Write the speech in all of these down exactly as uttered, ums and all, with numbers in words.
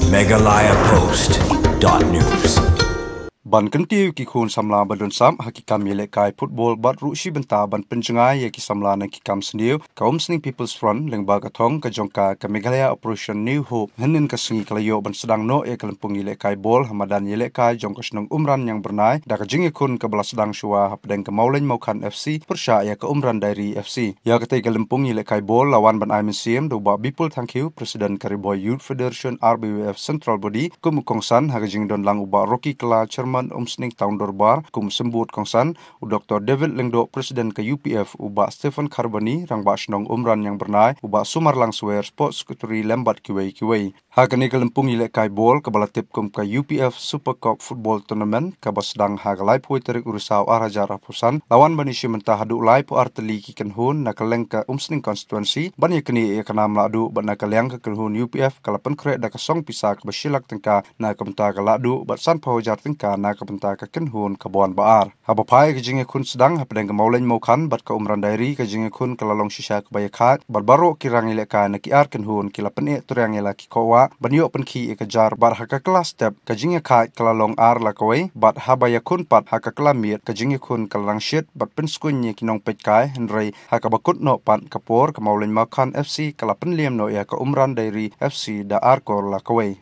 Meghalaya Post dot news. Ban kyntiew ki khun samla ba don sap ha ki kam ïalehkai football bad ruh shi bynta ban pynjngai ïa ki samla na ki kam sniew, ka Umsning People's Front lyngba ka thong ka jong ka, ka Meghalaya Operation New Hope, hynnin ka sngi ka la ïoh ban sdang noh ïa ka lympung ïalehkai ball ha madan ïalehkai jong ka shnong Umran Ïangbyrnai da ka jingïakhun kaba la sdang shuwa hapdeng ka Mawlein Mawkhan F C pyrshah ïa ka Umran Dairy F C. Ïa katei ka lympung ïalehkai ball la wan ban ai mynsiem da u Bah Bipul Thangkhiew, President ka Ri Bhoi Youth Federation R B Y F Central Body, kum u kongsan ha ka jingdon lang u Bah Rocky Kylla, Chairman Umsning Town Dorbar kum u symbud kongsan, u Doktor David Lyngdoh, President ka U P F, u Bah Stephen Kharbani, Rangbah Shnong Umran Ïangbyrnai, u Bah Sumarlang Swer, Sports Secretary lem bad kiwei kiwei. Ha kane ka lympung ïalehkai ball kaba la tip kum ka U P F Super Cup Football Tournament kaba sdang ha ka laiphew tarik u Risaw ar hajar arphew san, la wan ban ïashim bynta haduh laiphew ar tylli ki kynhun na ka liang ka Umsning Constituency ban ïaknieh ïa ka nam lahduh bad na ka liang ka kynhun U P F ka la pynkhreh da ka song pisa kaba shi lak tyngka na ka bynta ka lahduh bad sanphew hajar tyngka na ka bynta ka kynhun kaba wan ba ar. Haba phai ka jingïakhun sdang hapdeng ka Mawlein Mawkhan bad ka Umran Dairy, ka jingïakhun ka la long shisha kaba ïakhaid bad baroh ki rangïalehkai na ki ar kynhun ki la pyneh triang ïa la ki khohwah ban ïoh pynkhih ïa ka jar bad ha ka kylla step ka jingïakhaid ka la long ar la kawei bad haba ïakhun pat ha ka kylla miet ka jingïakhun ka la nang shit bad pynskhem ïa ki nongpeitkai, hynrei ha kaba kut noh pat ka por ka Mawlein Mawkhan F C ka la pynliam noh ïa ka Umran Dairy F C da ar kor la kawei.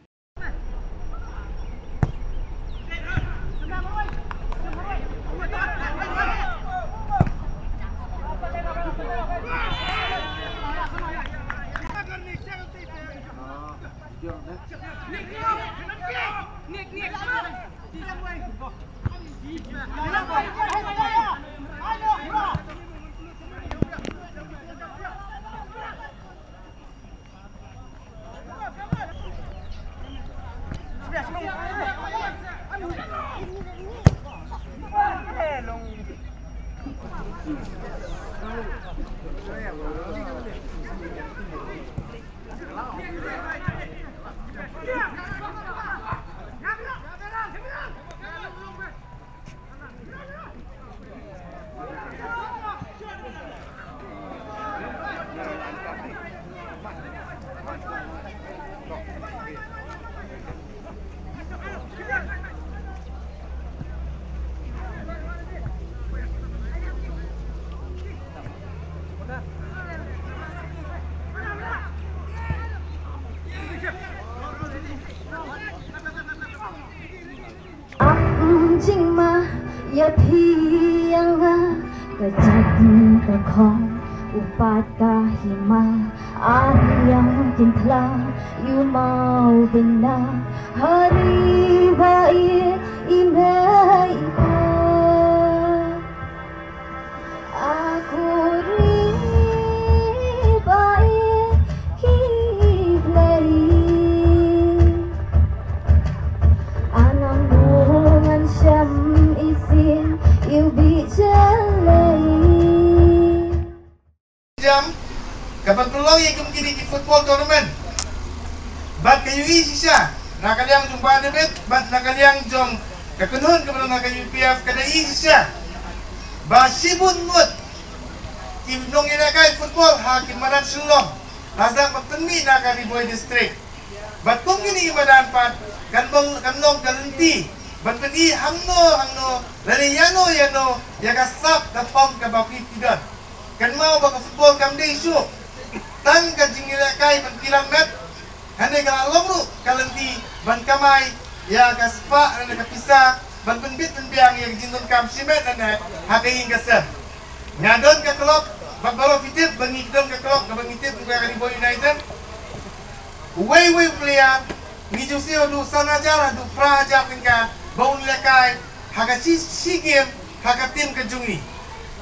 Am jingma ïa phi ïa nga, ka jait ka khong u pat ka hima, ar ïa kin thla ïu mau bina, hari ba i i mei i pa. A khuri ba i ki blei. Anang ngan shem isin iu bi jalei. Jam, ka ban pynlong ïa kum kine ki football tournament. Bad ka ïohi shisha na ka liang jong Bah David bad na ka liang jong ka kynhun kaba don ha ka U P F, ka da ïohi shisha ba shibun ngut ki nongïalehkai football ha ki madan Shillong la sdang ban pynmih na ka Ri Bhoi District. Bad kum kine ki madan pat kan long, kan long ka lynti ban pyni hangno hangno lane ïano ïano ïa ka sap ka phong kaba phi phi don. Kynmaw ba ka football kam dei shuh tang ka jingïalehkai ban pyrshang met. Hynrei ka la long ruh ka lynti ban kamai ïa ka spah lane ka pisa ban pynbit pynbiang ïa ka jingdonkam shimet lane ha ka ïing ka sem. Nga don ka club, bad baroh phi tip ba ngi don ka club kaba ngi tip ka Ri Bhoi United. Uwei uwei u player ngi ju siew haduh san hajar haduh phra hajar tyngka ba un lehkai ha ka shi, shi game ha ka team ka jong ngi.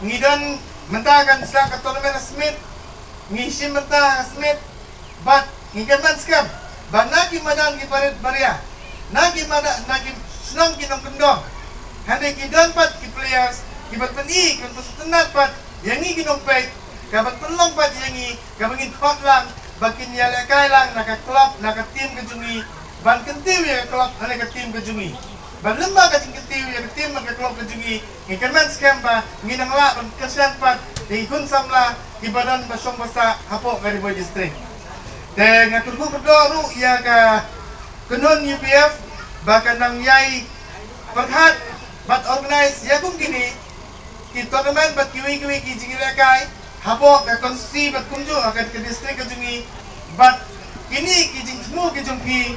Ngi don mynta kan sdang ka tournament ha Smit, ngi shim mynta ha Smit, bad ngi kyrmen skhem ba na ki madan ki barit baria, na ki madan, na ki shnong ki nongkyndong, hynrei ki don pat ki players ki ban pyni, ki ban pynsngewtynnat pat ïa ngi ki nongpeit, ka ban pynlong pat ïa ngi kaba ngin khot lang ba kin ïalehkai lang na ka club, na ka team ka jong ngi, ban kyntiew ïa ka club lane ka team ka jong ngi. Bad lyngba ka jingkyntiew ïa ka team bad ka club ka jong ngi, ngi kyrmen skhem ba ngin nang lah ban kyrshan pat ïa ki khun samla kiba don ba shong ba sah hapoh ka Ri Bhoi District. Te nga kyrkhu kyrdoh ruh ïa ka Kynhun U P F ba kan nang ïai pyrkhat bad organize ïa kum kine ki tournament bad kiwei kiwei ki jingïalehkai hapoh ka constituency bad kumjuh ha ka district ka jong ngi. Bad kine ki jingthmu ki jong phi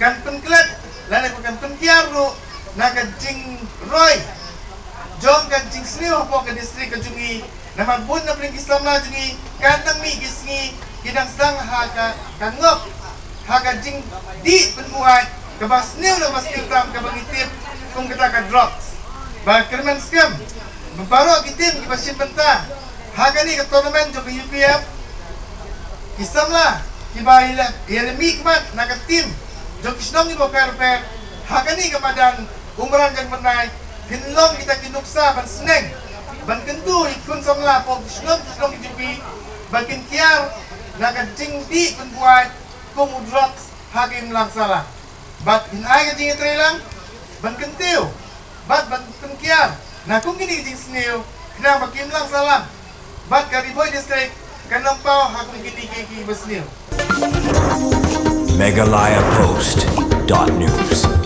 kan pynklet lane kan pynkiar ruh na ka jingroi jong ka jingsniew hapoh ka district ka jong ngi. Namar bun na pdeng ki samla jong ngi kan nang mih ki sngi ki dang sdang ha ka ngop ha ka jingdih pynbuaid kaba sniew na ba sniew tam kaba ngi tip kum kata ka drugs. Ba kyrmen skhem ba baroh ki team kiba shim bynta ha kane ka tournament jong ka U P F, ki samla kiba ïa la mih khmat na ka team jong ki shnong kiba pher pher ha kane ka madan Umrang Jangbyrnai, phin long kita ki nuksa ban sneng ban kyntu ïa ki khun samla hapoh ki shnong ki shnong ki jong phi ba kin kiar na ka jingdih pynbuaid kum u drugs ha ka imlang sahlang. Bad phin ai ka jingïatreilang ban kyntiew bad ban pynkiar na kum kine ki jingsniew khnang ba ka imlang sahlang bad ka Ri Bhoi District kan ym paw ha kum kine ki kiba sniew. Meghalaya Post dot news.